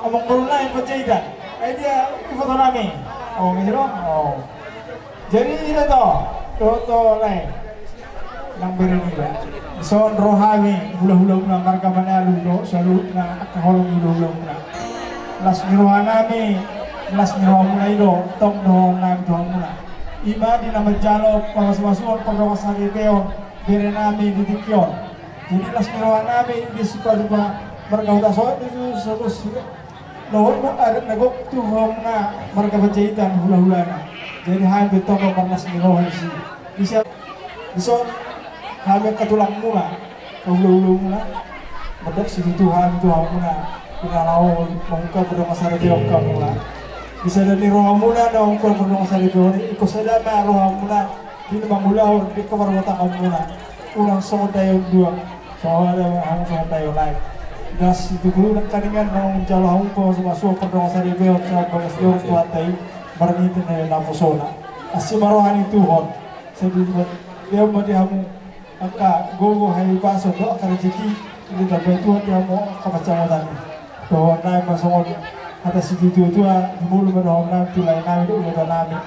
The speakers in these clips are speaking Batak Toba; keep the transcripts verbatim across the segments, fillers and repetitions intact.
Amang boru nami Panjaitan. Ai dia ifoto nami. O, i do. O. Jadi i do, dohot lae nang bere niba. Dison ro hami hulahula muna marga Manalu dohot saluhutna angka holong ni hulahula muna. Las ni roha nami, las ni roha muna i do tong dohonon nami tu hamuna. I ma di na manjalo pamasumasuon pardongansaripeon bere nami di tingki on. Jadi las ni roha nami di sipadupadupa marga Hutasoit do tu saluhut dohot ma adat na gok tu hamuna marga Panjaitan hulahulana. Jadi hami pe tong do marlas ni roha disi. Disi, dison hami angka tulang muna, angka hulahula muna, mandok situtu hami tu hamuna. Di na laho mamungka pardongansaripeon hamuna. Di sada ni roha muna na mamungka pardongansaripeon on, ingkon sada ma roha muna. Di na mangulahon di angka parbuatanmuna. Unang songon daion dua, songon daion hamu songon daion aek. Gas situtu nangkiningan naung manjalo hamu pamasumasuon pardongansaripeon sian bagas ni Tuhanta i, marnite na naposona. Asi ma roha ni Tuhan. Sai dilean ma di hamu angka gogo, hahipason dohot angka rejeki. Ditambai Tuhan di hamu angka pansamotan i. Dohonon nami ma songon hata sitiotio, di molo ma dohonon nami tu lae nami dohot iboto nami.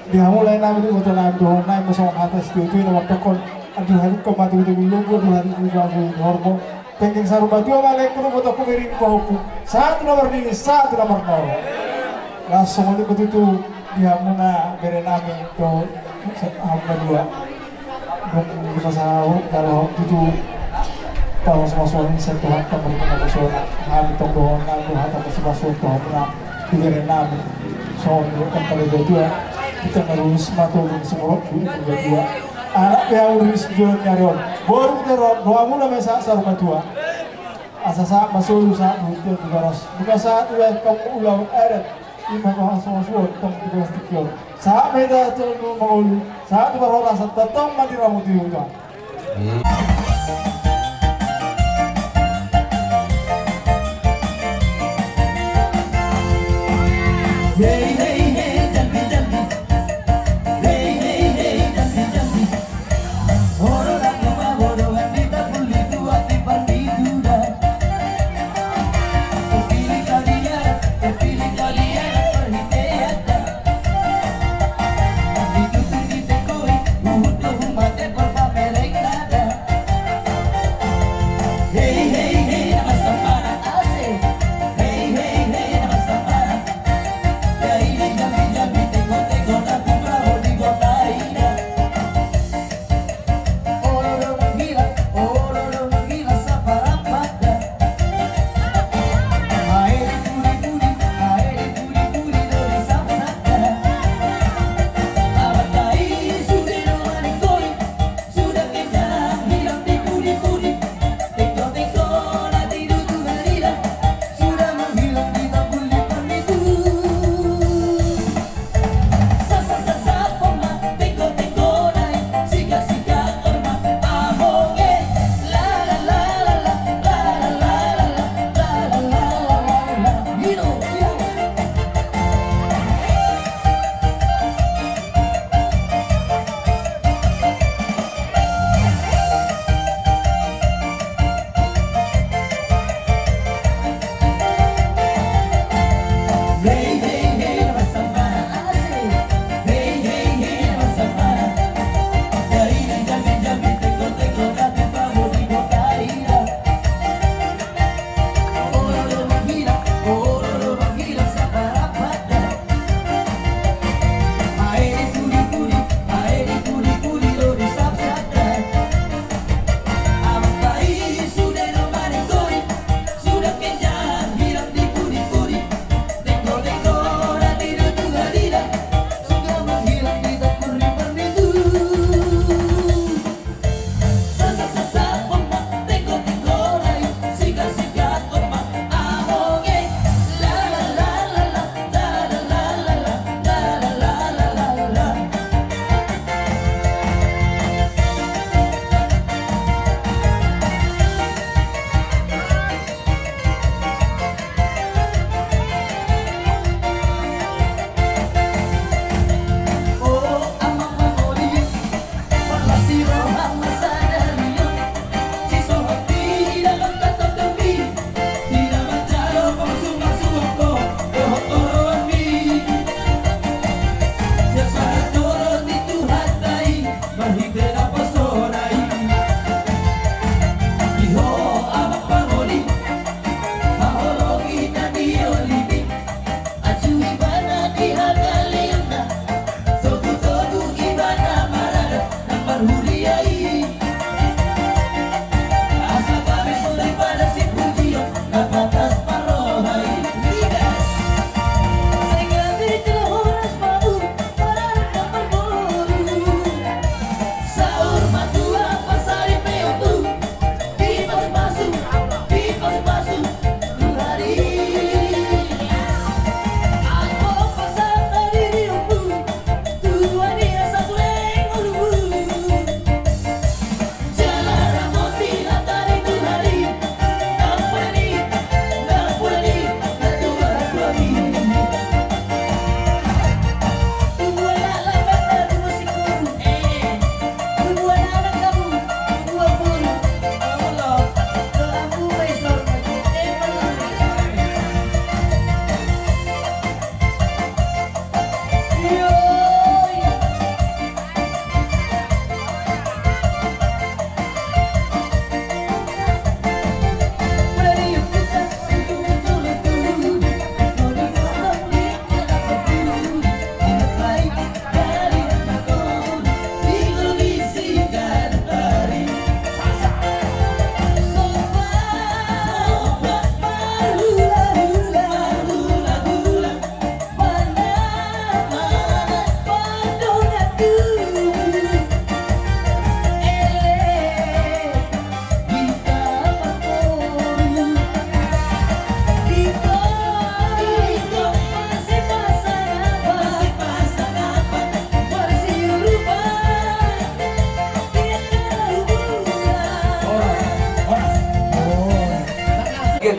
Di hamu lae nami dohot iboto nami, dohonon nami ma songon hata sitiotio na mandokkon: Andor halumpang ma tongtong i lombu, andor halumpang ma tongtong i horbo. Penggeng saur matua ma laengku dohot ibotongku, biring pahompu. Sahat tu na marnini, sahat tu na marnono. Laos songon i ma tutu di hamuna bere nami dohot hamuna dua. Dung dipasahat jalo hamu tutu pamasumasuon sian Tuhanta marhite naposona. Hami tong dohonon nami do hata pamasumasuon tu hamuna tu bere nami. Songon i do tong pala dua-dua. Hita na lulus ma tolu ni sumorop tu dua-dua. Anak pe hamu di sijolo ni ari on. Boru pe ro, rohamuna ma sahat saur matua. Asa sahat ma solu, sahat ma huta tu boras. Nunga sahat dibahen hamu ulaon adat. I ma pamasumasuon tong di bagas tingki on. Sahat ma hita tu mangolu, sahat tu parhorasan, tongtong ma diramoti Tuhan.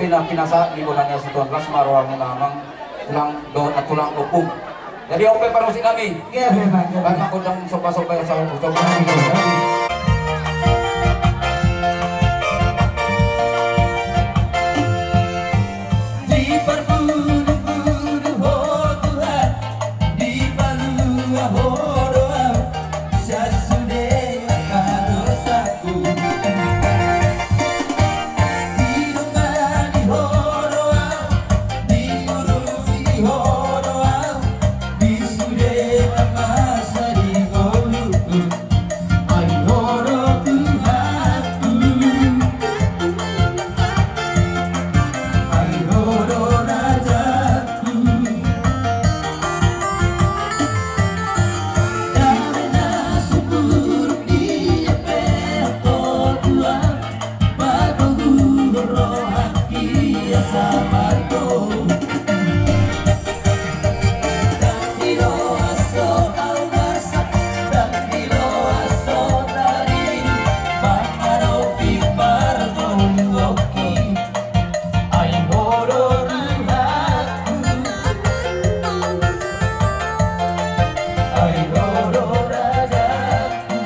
Pina, pinasahat ni bolana si Tuan, las ma rohamuna amang, tulang do, tulang ompung. Jadi on pe parmusik nami. Iya, iya, Pak. Baen ma gondang somba-somba, somba-somba. Diparpudun-pudun Ho Tuhan, dipalua Ho do au, sasude angka dosaku. Didongani Ho do au, diurusi Ho do au, di sude na masa di ngolungku. Ai Ho do Tuhanku, ai Ho do Rajaku. Dame na sumurung di emperan Ho Tuhan, patoguhon rohangki asa margogo. Ndang diloas ho au marsak, ndang diloas ho tading, mangadopi parngoluonki. Ai Ho do Tuhanku, ai Ho do Rajaku.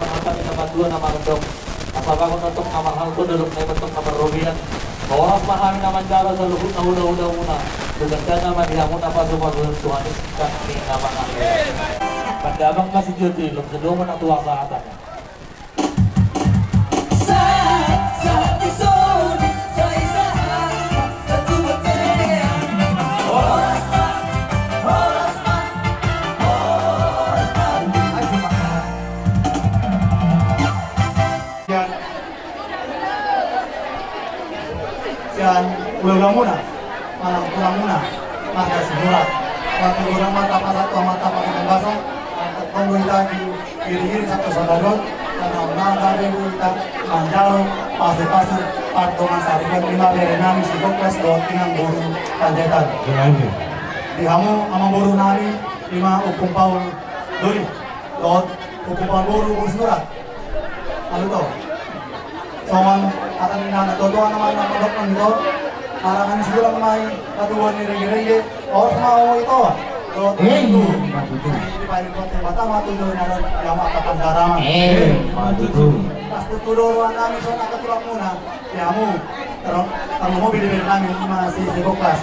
Hata ni na matua na mandok, asa bahen ma antong na marhalto, dolok nai ma antong na marrobean. Horas ma hami na manjalo saluhut na hulahula muna. Tugas na ma di hamu na pasu-pasu Tuhan i, kan ni na mangalir. Pandamang ma sijolo-jolo, sedomu na tua sahatna. Sian, sian hulahula muna, manang tulang muna, marga Sihombing. Marga Sihombing, marga Pasar, marga Pasar Basa, marga Tonggo Itagi, iri-iri satu saudara, karena menang dari kita manjalo pasu-pasu pardongansaripeon, ima bere nami si Gokles dohot inang boru Panjaitan. Iya, iya. Di hamu amang boru nami, ima Ompung Paul Doli dohot Ompung Paul boru, boru Sinurat. Alu to. Songon hata ni na tuatua na mandok, mandok nangkin, harangan ni siulang ma i, patuduhon ni renggerengge, horas ma hamu ito. Dohot, eh, itu. Matutu. Dipaingot Debata ma tujuan ni adat, ya, ma angka pandaraman. Eh, matutu. Pas tutu do roha nami songon angka tulang muna. Di hamu, tarlumobi di bere nami, ima si Gokles.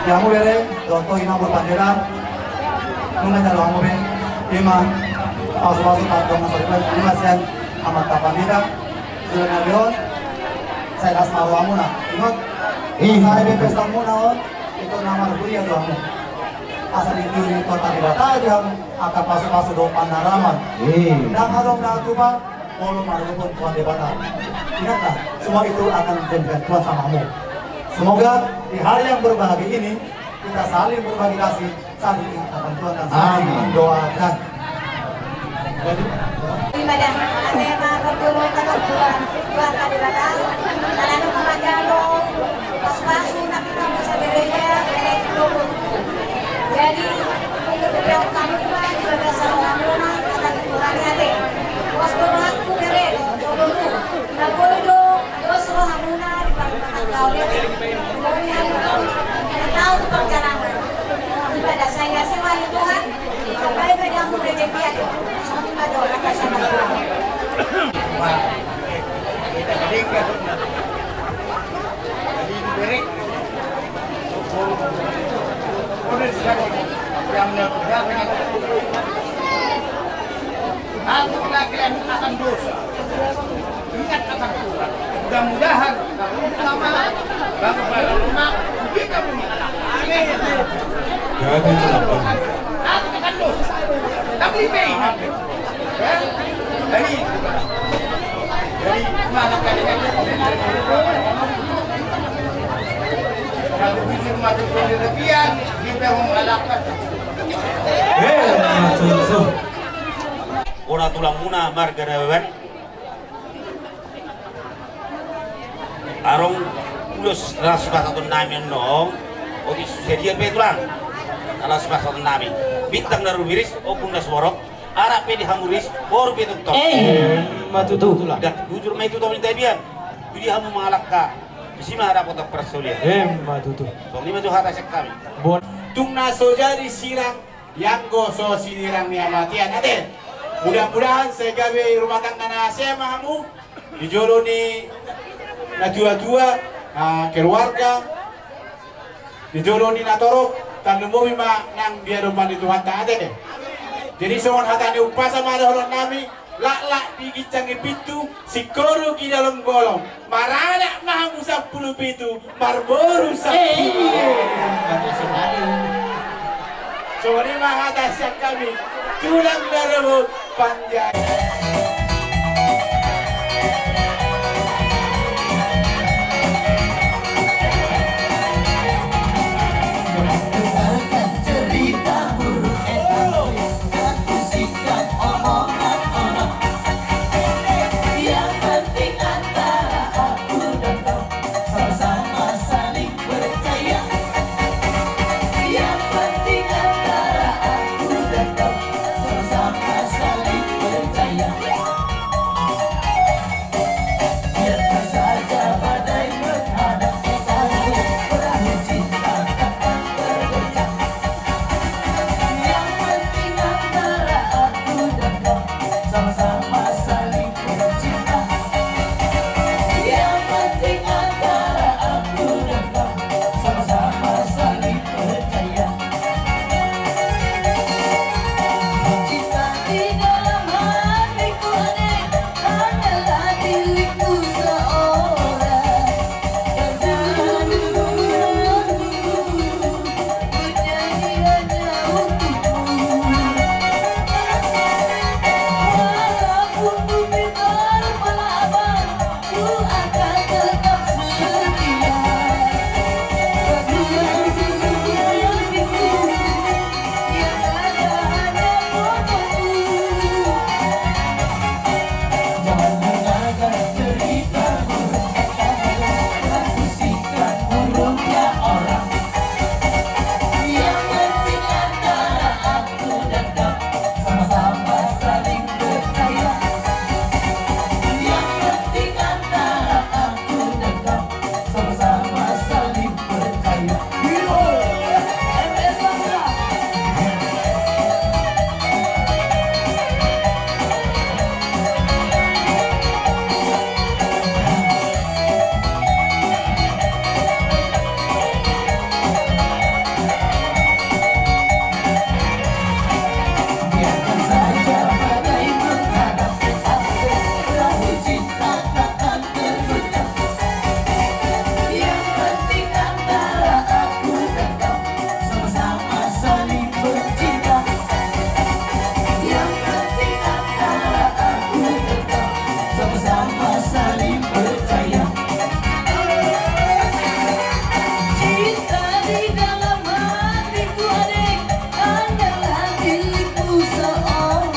Di hamu bere, dohot inang boru Panjaitan. Nunga jalo hamu be, ima pasu-pasu pardongansaripeon, ima sian amanta pandita. Sudah na di on, sai las ma rohamuna. Ingot, eh, sai be pesta muna on, ito na marhuria do hamu. Asa dituri Debata di hamu angka pasu-pasu dohot pandaraman. Eh. Ndang adong na tupa, molo marhobas Tuhan Debata. Ingatlah, semua itu akan dijanjikan Tuhan sama kamu. Semoga di hari yang berbahagia ini, kita saling berbagi kasih, saling ingat akan Tuhan dan saling mendoakan. Amin. Jadi, ibadah, ate ma, berdoa, kata Tuhan, Tuhan tadi datang, karena itu mengajar lo, pas-pas, nak kita bisa gereja, gereja dulu. Jadi, untuk kita utama Tuhan, ibadah sama Tuhan, kata Tuhan, ya, deh. Pas doa aku, gereja, coba lu, nggak boleh dong. Dos rohamuna di parumahan kau, ya. Kemudian, tahu tu perjalanan. Ibadah saya sih, wahai Tuhan, sampai pada aku rezeki aja. Sampai pada orang kasih makan. Wah, kita meninggal. Jadi, diberi. Udah, siap. Yang benar-benar. Aku lagi akan dosa. Ingat kata Tuhan. Mudah-mudahan kamu sama bapak-bapak rumah kita punya anak. Amin. Jadi, aku akan dosa. Tapi ingat. Ya. Jadi, jadi mana kalian? Kalau bisa mati dari lebihan, kita mengalahkan. Eh, langsung. Ora tulang muna marga Daweban. Arong ulos las pasahaton nami annon. Otik susadia pe tulang. Las pasahaton nami. Bintang na rumiris, ombun na suborok. Arak pe di hamu ris, boru pe tongtong. Eh, matutu tulang. Dah, bujur ma i tu topi ni tapian. Di hamu mangalangka, disi ma dapotan parsaulian. Emma tutu. Songon i ma tu hata sian hami. Bon. Tung na so jadi sirang, ianggo so sinirang ni hamatean, ate. Mudah-mudahan sai gabe rumah tangga na sehat ma hamu. Di jolo ni natuatua, ah, keluarga. Di jolo ni natorop, tarlumobi ma nang di adopan ni Tuhanta, ate. Jadi songon hata ni umpasa ma dohonon nami, laklak di ginjang ni pintu, singkoru di dalam golom, maranak ma hamu sampulu pitu, marboru sampulu. Eh, iya. Songon i ma hata sian hami, tulang na rebo panjai. Sama-sama saling percaya. Yang penting antara aku dan kau, sama-sama saling percaya. Biarkan saja badai menghadang, perahu cinta takkan tergoncang. Yang penting antara aku dan kau, sama-sama saling cinta. Yang penting antara aku dan kau, sama-sama saling percaya. Cinta di dalam hatiku, adek, hanyalah dirimu seorang. Dan dirimu Yang penting antara aku dan kau, sama-sama saling percaya. Hero, M S Sandra. Yang penting antara aku dan kau, sama-sama saling bercinta. Yang penting antara aku dan kau, sama-sama saling percaya. Cinta di dalam hatiku, adek, hanyalah dirimu seorang.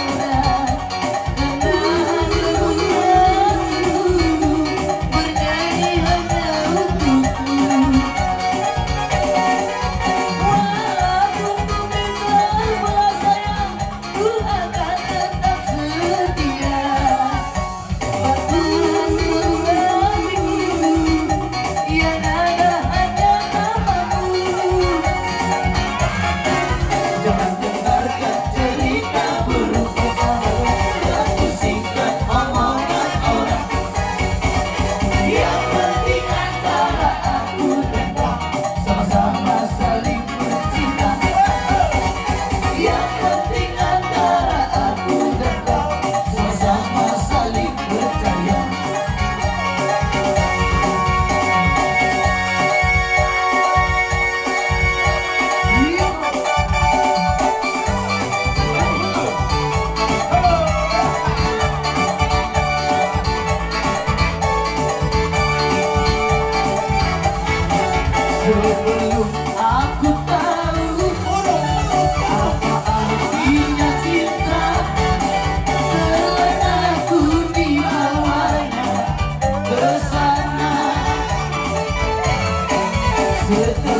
Yang penting antara aku dan kau, sama-sama saling percaya. Sebelum aku tahu apa artinya cinta, terlena aku dibawanya ke sana. Setelah